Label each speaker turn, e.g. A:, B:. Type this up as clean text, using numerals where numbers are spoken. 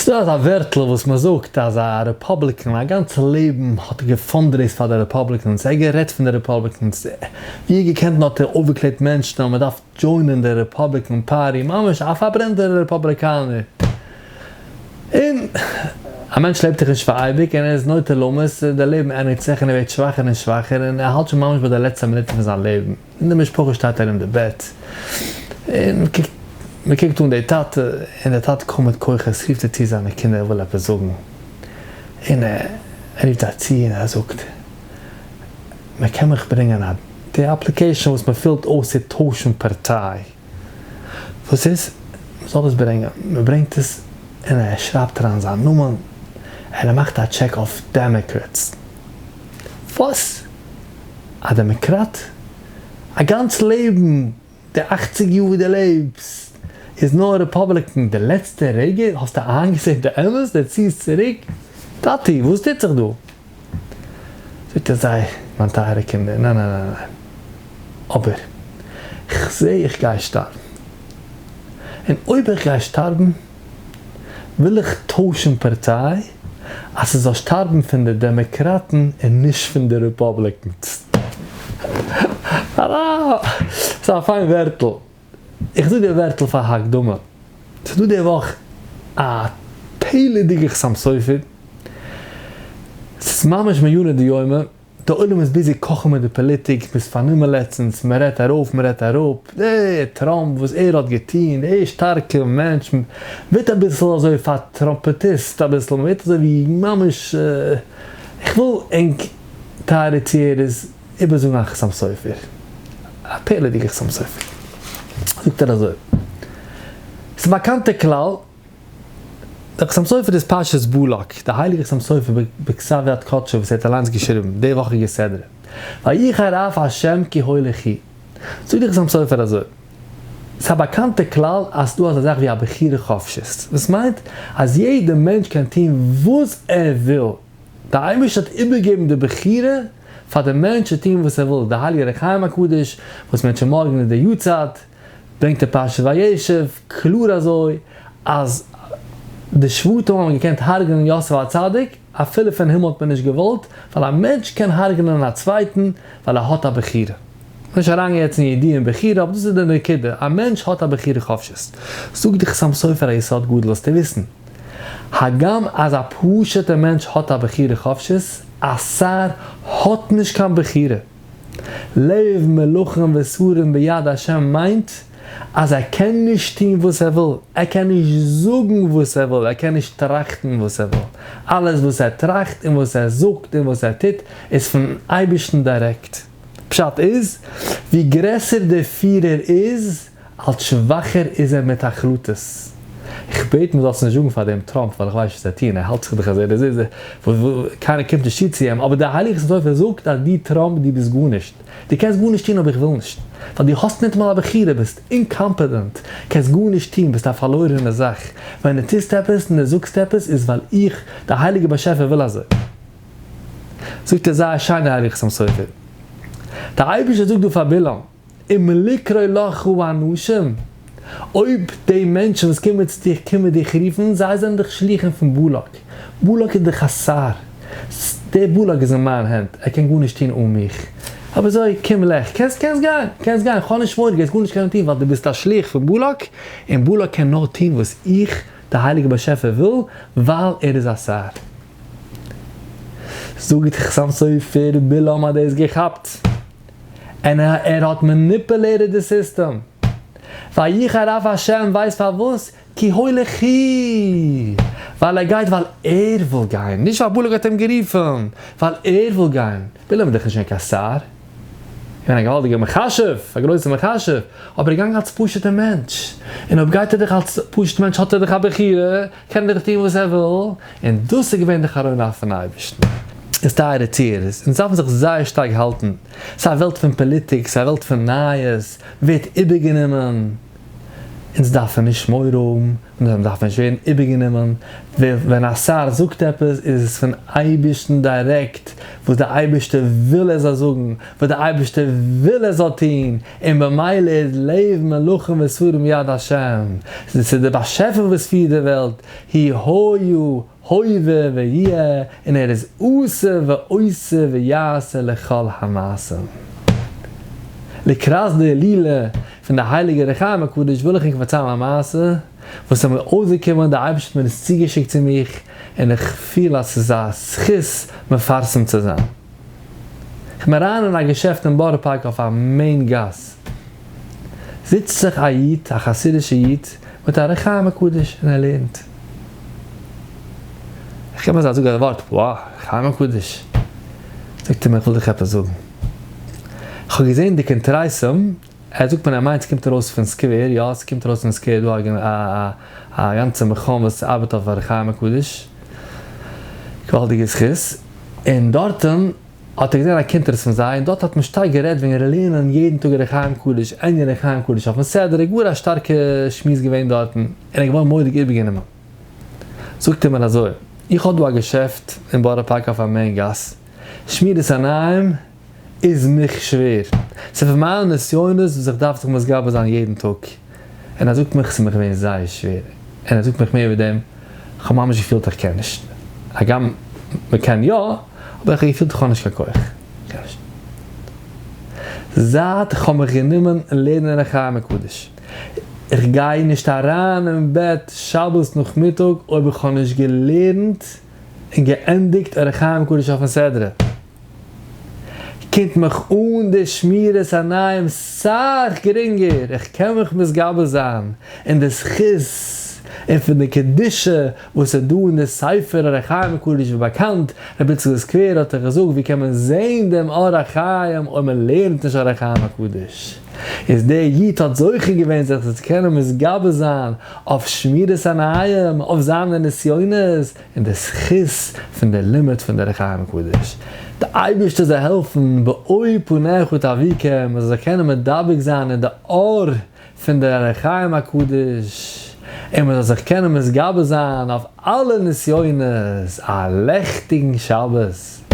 A: ס'דא אזא ווערטל וואס מ'זאגט אז א Republican א גאנצע לעבן האט ער געפאנדרעיזט פאר די Republicans, ער האט גערעדט פון די Republicans, ווי ער געקענט האט ער אויפגעקלערט מענטשן אז מ'דארף דזשוינען די Republican Party, ממש א פארברענטער רעפאבליקאנער. און א מענטש לעבט דאך נישט פאר אייביג און ער איז נוטה למות, די לעבן ענדיגט זיך און ער ווערט שוואכער און שוואכער און ער האלט שוין ממש ביי די לעצטע מינוטן פון זיין לעבן. און די משפחה שטייט ארום די בעט און מ'קוקט מ'קוקט אן די טאטע און די טאטע קוים מיט כוחות רופט ער צו זיינע קינדער ער וויל עפעס זאגן און ער רופט זיי צו און ער זאגט מ'קען מיך ברענגען א די application וואס מ'פילט אויס צו טוישן פארטיי וואס איז מ'זאל עס ברענגען מ'ברענגט עס און ער שרייבט אריין זיין נאמען און ער מאכט א check אויף Democrats וואס? א דעמעקראט? א גאנץ לעבן, די אכציג יאר וואס דו לעבסט, איז נאר Republican, די לעצטע רגע האסטו איינגעזען די אמת, דו ציסט צוריק? טאטי, וואס טוט זיך דא? זאגט ער זיי, מיין טייערע קינדער, ניין ניין ניין ניין, אבער כ'זע איך גיי שטארבן, און אויב איך גיי שטארבן, וויל איך טוישן פארטיי אז ס'זאל שטארבן פון די דעמעקראטן און נישט פון די Republicans. ס'איז א פיין ווערטל. איך זאג די ווערטל פאר הקדמה. ס'איז דא די וואך א פלא'דיגע חתם סופר. ס'איז ממש מעינא דיומא. די עולם איז busy קאכן מיט די פאליטיק, מ'איז פארנומען לעצטנס, מ'רעדט ארויף מ'רעדט אראפ, די טראמפ וואס ער האט געטון, די שטארקע מענטש, מ'ווערט אביסל אזוי פארטראמפעטיסט אביסל, מ'ווערט אזוי ווי ממש, איך וויל ענק טייערע צוהערערס איבערזאגן א חתם סופר, א פלא'דיגע חתם סופר, זאגט ער אזוי, ס'איז א באקאנטע כלל, דער חתם סופר איז פרשת בלק, דער הייליגער חתם סופר בכתב יד קדשו וואס ער האט אליינס געשריבן, די וואכיגע סדרה, ויחר אף ה' כי הולך הוא. זאגט דער חתם סופר אזוי, ס'איז א באקאנטע כלל אז ס'דא אזא זאך ווי א בחירה חופשית, וואס מיינט אז יעדע מענטש קען טון וואס ער וויל, דער אייבערשטער האט איבערגעגעבן די בחירה פאר די מענטש צו טון וואס ער וויל, דער הייליגער אור החיים הקדוש וואס מען האט שוין מארגן איז די יארצייט, ברענגט ער פרשת וישב קלאר אזוי אז די שבטים האבן געקענט הרג'נען יוסף הצדיק אפילו פון הימל האט מען נישט געוואלט, ווייל א מענטש קען הרג'נען א צווייטן ווייל ער האט א בחירה. נישט אריינגיין יעצט אין ידיעה און בחירה אבער דאס איז די נקודה, א מענטש האט א בחירה חופשית. זאגט די חתם סופר א יסוד גדול זאלסטו וויסן, הגם אז א פשוט'ער מענטש האט א בחירה חופשית, א שר האט נישט קיין בחירה. לב מלכים ושרים ביד השם מיינט אז ער קען נישט טון וואס ער וויל, ער קען נישט זאגן וואס ער וויל, ער קען נישט טראכטן וואס ער וויל, אלעס וואס ער טראכט און וואס ער זאגט און וואס ער טוט איז פון אייבערשטן דירעקט. פשט איז, ווי גרעסער דער פירער איז, אלץ שוואכער איז ער מיט החלטות. איך בעט מען זאל עס נישט זאגן פאר דעם טראמפ ווייל איך ווייס נישט וואס ער טוהן, ער האלט זיך דאך אז ער איז איז קיינער קומט נישט צו צו אים, אבער דער הייליגער סופר זאגט אז דו טראמפ דו ביסט גארנישט, דו קענסט גארנישט טוהן אויב איך וויל נישט, ווייל דו האסט ניטאמאל א בחירה, ביסט incompetent, קענסט גארנישט טוהן, ביסט א פארלוירענע זאך, ווען דו טוסט עפעס און דו זאגסט עפעס איז ווייל איך, דער הייליגער באשעפער וויל אזוי. זאגט ער זייער שיין דער הייליגער חתם סופר. דער אייבערשטער זאגט דא פאר בלעם. אם לקרוא לך האנשים, אויב די מענטשן וואס קומען צו דיך קומען דיך רופן, זיי זענען דאך שלוחים פון בלק, בלק איז דאך א שר, דער בלק איז אין מיין הענט, ער קען גארנישט טון אן מיך, אבער אזוי, קום לך, קענסט קענסט גיין, קענסט גיין, כ'האב נישט מורא, גייסט גארנישט קענען טון ווייל דו ביסט א שליח פון בלק, און בלק קען נאר טון וואס איך, דער הייליגער באשעפער וויל, ווייל ער איז א שר. זאגט חתם סופר, בלעם האט דאס געכאפט. און ער האט manipulated די סיסטעם. ויחר אף השם ווייסט פארוואס? כי הולך הוא! ווייל ער גייט ווייל ער וויל גיין, נישט ווייל בלק האט אים גערופן, ווייל ער וויל גיין. בלעם איז דאך נישט געווען קיין שר, געווען א געוואלדיגער מכשף, א גרויסער מכשף, אבער ער איז געגאנגען אלס פשוט'ער מענטש, און אויב גייט ער דאך אלס פשוט'ער מענטש האט ער דאך א בחירה, קען ער דאך טון וואס ער וויל, און דאס איז געווען די חרון אף פון אייבערשטן. איז טייערע צוהערערס, אונז דארפן זיך זייער שטארק האלטן, ס'איז א וועלט פון פאליטיק, ס'איז א וועלט פון נייעס, ווערט איבערגענומען. אונז דארפן נישט מורא האבן, אונז דארפן נישט ווערן איבערגענומען, ווען א שר זאגט עפעס איז עס פון אייבערשטן דירעקט, וואס דער אייבערשטער וויל ער זאל זאגן, וואס דער אייבערשטער וויל ער זאל טון, און במילא איז לב מלכים ושרים ביד השם, ס'איז דער באשעפער וואס פירט די וועלט, הוא היה הווה ויהיה, און ער איז עשה ועושה ויעשה לכל המעשים. לקראת די הילולא פון די הייליגע אור החיים הקדוש וויל איך ענק פארציילן א מעשה וואס איז מיר אויסגעקומען, די אייבערשטער האט מיר עס צוגעשיקט צו מיך, און איך פיל אז ס'איז א זכות מפרסם צו זיין. איך בין אריין אין א געשעפט אין בארא פארק אויף א main גאס, זיצט זיך א איד, א חסידישע איד, מיט א אור החיים הקדוש און ער לערנט. איך געב אזא זאג א ווארט, wow, אור החיים הקדוש. זאגט ער מיר, איך וויל דיך עפעס זאגן. איך האב געזען די קונטרסים, ער זאגט מיר ער מיינט ס'קומט ארויס פון סקווער, יא ס'קומט ארויס פון סקווער, דא א א גאנצע מכון וואס ארבעט אויף אור החיים הקדוש, געוואלדיגע זכות, און דארטן האט ער געזען א קונטרס פון זיי, און דארט האט מען שטארק גערעדט וועגן לערנען יעדן טאג אור החיים הקדוש, ענין אור החיים הקדוש אויפן סדר, איז גאר א שטארקע שמועס געווען דארטן, און ער איז געווארן מורא'דיג איבערגענומען. זאגט ער מיר אזוי, איך האב דא א געשעפט אין בארא פארק אויף א main גאס, שמירת עיניים איז מיך שווער, ס'איז פון מיינע נסיונות וואס איך דארף זיך מתגבר זיין יעדן טאג, און ער זאגט מיך ס'איז מיך געווען זייער שווער, און ער זאגט מיך מער ווי דעם, איך האב ממש געפילט איך קען נישט, הגם מ'קען יא, אבער איך האב געפילט איך האב נישט קיין כח, איך קען נישט. זייט איך האב מיך גענומען לערנען אור החיים הקדוש, איך גיי נישט אריין אין בעט שבת נאכמיטאג אויב איך האב נישט געלערנט און געענדיגט אור החיים הקדוש אויפן סדרה. קומט מיך אן די שמירת עיניים סאך גרינגער, איך קען מיך מתגבר זיין אין די זכות און פון די קדושה וואס איז דא אין די ספר אור החיים הקדוש ווי באקאנט רבי איציקל סקווער האט דאך געזאגט ווי קען מען זעהן דעם אור החיים אויב מען לערנט נישט אור החיים הקדוש איז דער איד האט זוכה געווען זיך צו קענען מתגבר זיין אויף שמירת עיניים אויף זיינע נסיונות און די זכות פון די לימוד פון די אור החיים הקדוש, די אייבערשטער זאל העלפן באור פניך תדבקו, מען זאל זיך קענען מדבק זיין אין די אור פון די אור החיים הקדוש, און מען זאל זיך קענען מתגבר זיין אויף אלע נסיונות, א לעכטיגן שבת.